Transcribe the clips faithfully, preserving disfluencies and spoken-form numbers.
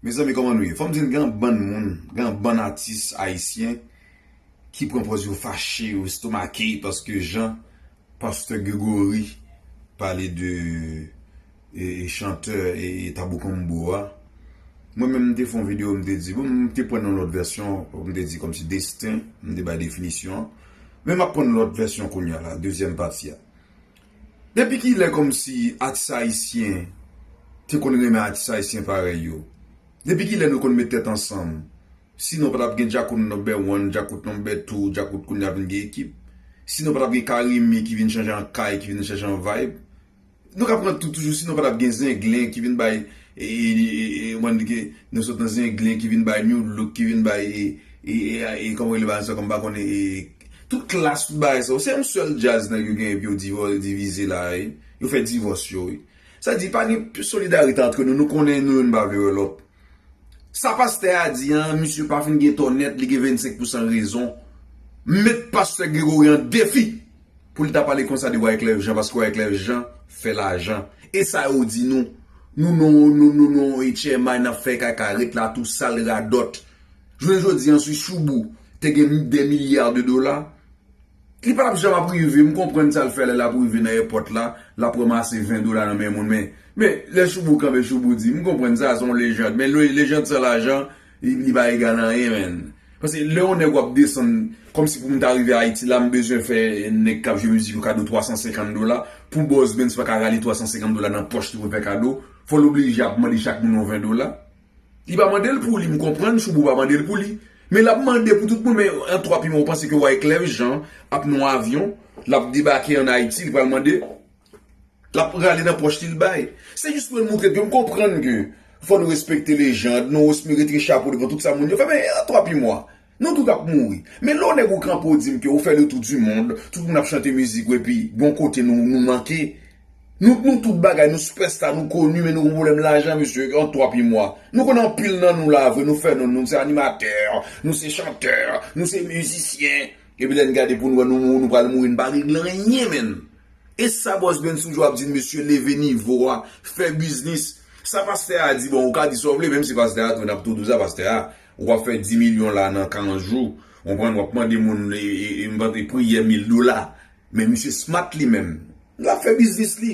Mezanmi, kòman nou ye? Fò m di n gen yon bann moun, gen yon bann atis ayisyen ki pran pòz yo fache, yo estomake paske jan Pastè Gregory pale de e, e chantè e, e Tabou Combo a. Mwen menm, m te fè yon videyo, m te di, bon, m te pran yon lòt vèsyon, m te di kòmsi desten, m te bay definisyon an. Men m ap pran yon lòt vèsyon kounye a la, dezyèm pati a. Depi kilè kòmsi atis ayisyen te konn renmen atis ayisyen parèy yo? Depi kilè nou konn met tèt ansanm? Sinon, pa t ap gen Djakout number one, Djakout number two, Djakout kounye a vin gen ekip. Sinon, pa t ap gen Carimi ki vin chanje an kay, ki vin chanje an vibe. Nou ka pran tout toujou, sinon, pa t ap gen Zenglen ki vin bay, e, e, e, e, mwen di ke nou sot nan Zenglen ki vin bay New Look, ki vin bay, e, e, e, e, kòman rele bagay sa, kòm pa konnen, e, tout klas, tout bagay sa. Se yon sèl djaz nèg yo gen epi yo divò-, divize la, e. Yo fè divòs yo, e. Sa di, pa gen solidarite antre nou, nou konnen nou youn pa vle wè lòt. Sa pastè a di an, misye pa fin gen tò nèt, li gen vennsenk pousan rezon. M met pastè Gregory an defi pou li ta pale konsa de Wyclef Jean, paske Wyclef Jean fè lajan. E sa yo di nou, nou non, nou, nou non, H M I n ap fè kaka, ret la tou sal radòt. Jounen jodi an, si Shoubou te gen de milya de dola, li pa t ap janm ap rive, m konprann sa l fè lè l ap rive nan èpòt la, l ap ranmase ven dola nan men moun, men, men lè Shoubou kanpe, Shoubou di, m konprann sa, se yon lejand, men le-, lejand san lajan, li, li pa egal anyen, menn. Paske lè yon nèg w ap desann, kòmsi pou m ta rive Ayiti la, m bezwen fè nèg k ap jwe mizik yo kado twa san senkant dola, pou Buzz Benz pa ka rale twa san senkant dola nan pòch li pou l fè kado, fò l oblije ap mande chak moun yon ven dola. Li pa mande l pou li, m konprann, Shoubou pa mande l pou li. Men l ap mande pou tout moun, men an twa pi mwa, ou panse ke Wyclef Jean ap nan yon avyon, l ap debake ann Ayiti, li pral mande, l ap rale nan pòch li, l bay. Se jis pou l montre ke m konprann ke fò nou respekte lejand, nou respe-, retire chapo devan tout sa moun yo fè, men an twa pi mwa. Nou tout ap mouri. Men lè yon nèg ou kanpe ou di m ke ou fè le tour du monde, tout moun ap chante mizik ou epi gon kote nou, nou manke. Nou, nou tout bagay, nou sipèsta, nou koni, men nou gon pwoblèm lajan, mesye, an twa pi mwa. Nou konn anpil nan nou la vre, nou fè non, nou se animatè, nou se chantè, nou se mizisyen. Epi lè n gade pou nou wè nou, nou pral mouri, n pa regle anyen, menn. E sa Buzz Benz toujou ap di n, mesye, leve nivo a, fè biznis. Sa pastè a di, bon, ou ka di sa w vle, menm si pastè a tou, n ap tou di w sa, pastè a, ou ap fè dis milyon la nan karant jou, ou konprann, w ap mande moun, e, e, e, m panse priyè mil dola. Men misye smart li menm. L ap fè biznis li.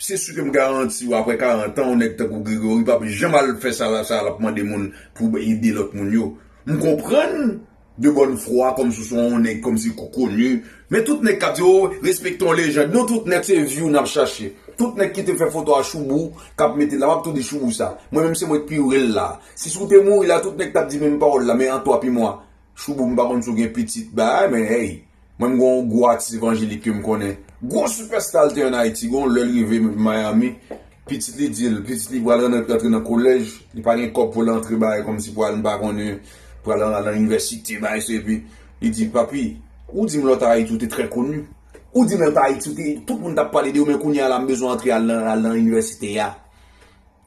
Se si ke m garanti w, apre karant an, yon nèg tankou Gregory p ap janm al fè sa, sa l ap mande moun pou ede lòt moun yo. M konprann de bòn fwa, kòmsi w se yon nèg kòmsi kou koni. Men tout nèg k ap di, "O, respekte yon lejand." Nou tout nèg se view n ap chache. Tout nèg ki te fè foto a Shoubou, k ap mete la, m ap tou di Shoubou sa. Mwen menm se mwen k pi re l la. Si Shoubou te mouri la, tout nèg t ap di menm pawòl la, men an twa pi mwa. Shoubou, m pa konn si w gen pitit, bagay, men hey, mwen m gon gwo atis evanjelik ke m konnen. Gwo sipèsta l te ann Ayiti, gon lè l rive Miami, pitit li di l, pitit li pral rann-, rantre nan kolèj, li pa gen kòb pou l antre bagay kòmsi pou al, m pa konnen, pou al nan, nan inivèsite, bagay sa, epi li di, "Papi, ou di m lè w t Ayiti, ou te trè koni. Ou di m lè w t Ayiti, ou te, tout moun t ap pale de ou, men kounye a la, m bezwen antre al nan, al nan inivèsite a."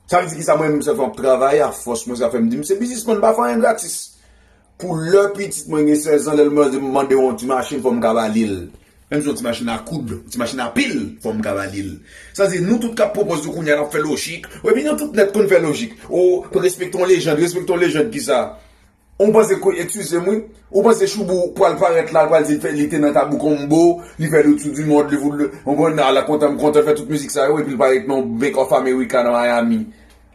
Sa vle di ki sa, mwen menm sèlman ap travay, afòs mwen sa fè m di m se biznismann, m pa fè anyen gratis. Pou lè pitit mwen gen sèz an, lè l mande, mande yon ti machin, fò m ka ba li l. Menm si yon ti machin a koud, yon ti machin a pil, fò m ka ba li l. Sa di, nou tout k ap pran pòz nou kounye a, n ap fè lojik. Wi, epi nou tout nèt konn fè lojik. O, respekte yon lejand, respekte yon lejand ki sa? Ou panse ke, eskize m wi, ou panse Shoubou pral parèt la, l pral di l fè, li te nan Tabou Combo, li fè le tour du monde, li fout le, ou konn ala kontan, m kontan fè tout mizik sa yo, epi l parèt nan Bank of America nan Miami.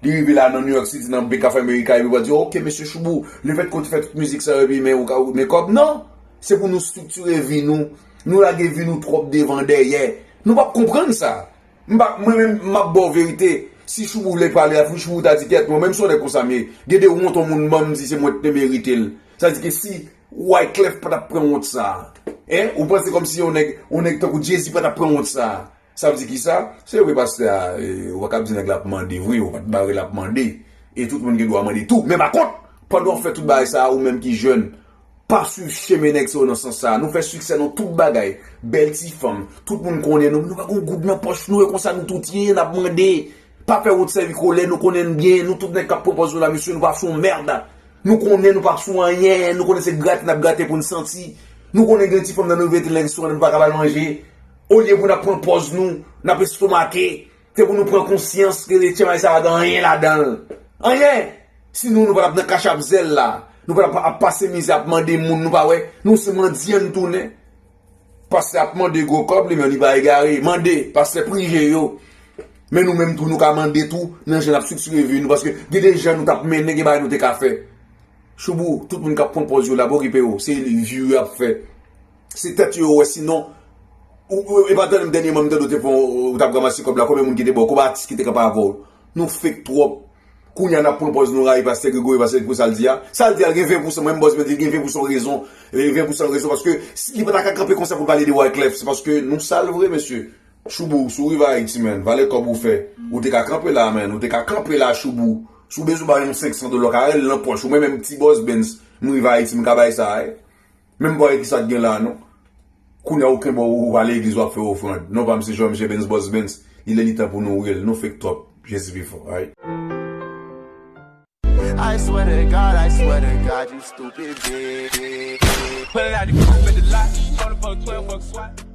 Li rive la nan New York City, nan Bank of America, epi l pral di, "Ok, mesye Shoubou, lefètke w te fè tout mizik sa yo, epi men ou ka, men kòb." Non! Se pou nou estriktire vi nou, nou lage vi nou twòp devan dèyè. Nou p ap konprann sa. M pa, mwen menm, m ap ba w verite. Si Shoubou vle pale a, Shoubou ta di, "Kèt, mwen menm se yon nèg konsa m ye. Gen de wont yon moun ban m di se mwen ki te merite l." Sa di ke si Wyclef pa t ap pran wont sa, en, ou panse kòmsi yon nèg, yon nèg tankou Jay-Z pa t ap pran wont sa? Sa vle di kisa? Se vre pastè a, e, ou pa ka ap di nèg la ap mande vre, ou pa t bare l ap mande. E tout moun gen dwa mande tou. Men pa kont, pandan w ap fè tout bagay sa a, ou menm ki jèn, pa swiv chemen nèg sa yo nan sans sa a. Nou fè siksè nan tout bagay. Bèl ti fanm. Tout moun konnen nou. Nou pa gon goud nan pòch nou. E konsa nou tout ye, n ap mande. Pa fè wont sèvi kolè, nou konnen n byen. Nou tout nèg k ap pran pòz nou la, mesye, nou pa sou mèd. Nou konnen nou pa sou anyen. Nou konnen se grate n ap grate pou n santi. Nou konnen gen ti fanm nan nou rive nan restoran, nou pa ka ba l manje. Olye pou n ap pran pòz nou, n ap estomake. Se pou nou pran konsyans ke tchenmay sa a pa gen anyen ladan l. Anyen! Si nou, nou pa t ap nan kach ap zèl la, nou pa t ap ap pase mizè ap mande moun, nou pa wè, nou se mandyan n tounen. Pastè ap mande gwo kòb, li menm li pa egare. Mande, pastè prive yo. Men nou menm tou, nou ka mande tou, nan jan n ap estriktire vi nou, paske gen de jan nou t ap mennen, gen bagay nou te ka fè. Choubou, tout moun k ap pran pòz yo la, pa okipe yo, se view y ap fè. Se tèt yo yo wè, sinon, ou, ou, e pa tande m dènyèman, m tande w te fè, w t ap ranmase kòb la, konbyen moun ki te ba w, konbyen atis ki te kanpe avè w? Nou fake twòp. Kounye a n ap pran pòz nou rayi pastè Gregory, pastè pou sa l di a. Sa l di a, l gen ven pousan, mwen m bòz, men li gen ven pousan rezon. E ven pousan rezon, paske si li pa ta ka kanpe konsa pou l pale de Wyclef, se paske nou sal vre, mesye. Choubou, si w rive Ayiti, menn, valè kòb ou fè, ou te ka kanpe la, menn, ou te ka kanpe la, Choubou. Si w bezwen bay yon senk san dola, w ka rele nan pòch, ou menm, menm ti bòz Benz, m rive Ayiti, m ka bay sa, wi. Menm pa wè kisa k gen la, non. Kounye a ou kenbe w, ou pa legliz, w ap fè ofrann. Non pa m se Jean Michel Benz, bòz Benz. Li lè li tan pou nou rele. Nou fake twòp. Jezi pi fò, wi. I swear to God, I swear to God, you stupid bitch. Pulling out the coupe at the lot, tryna fuck twelve, fuck swat.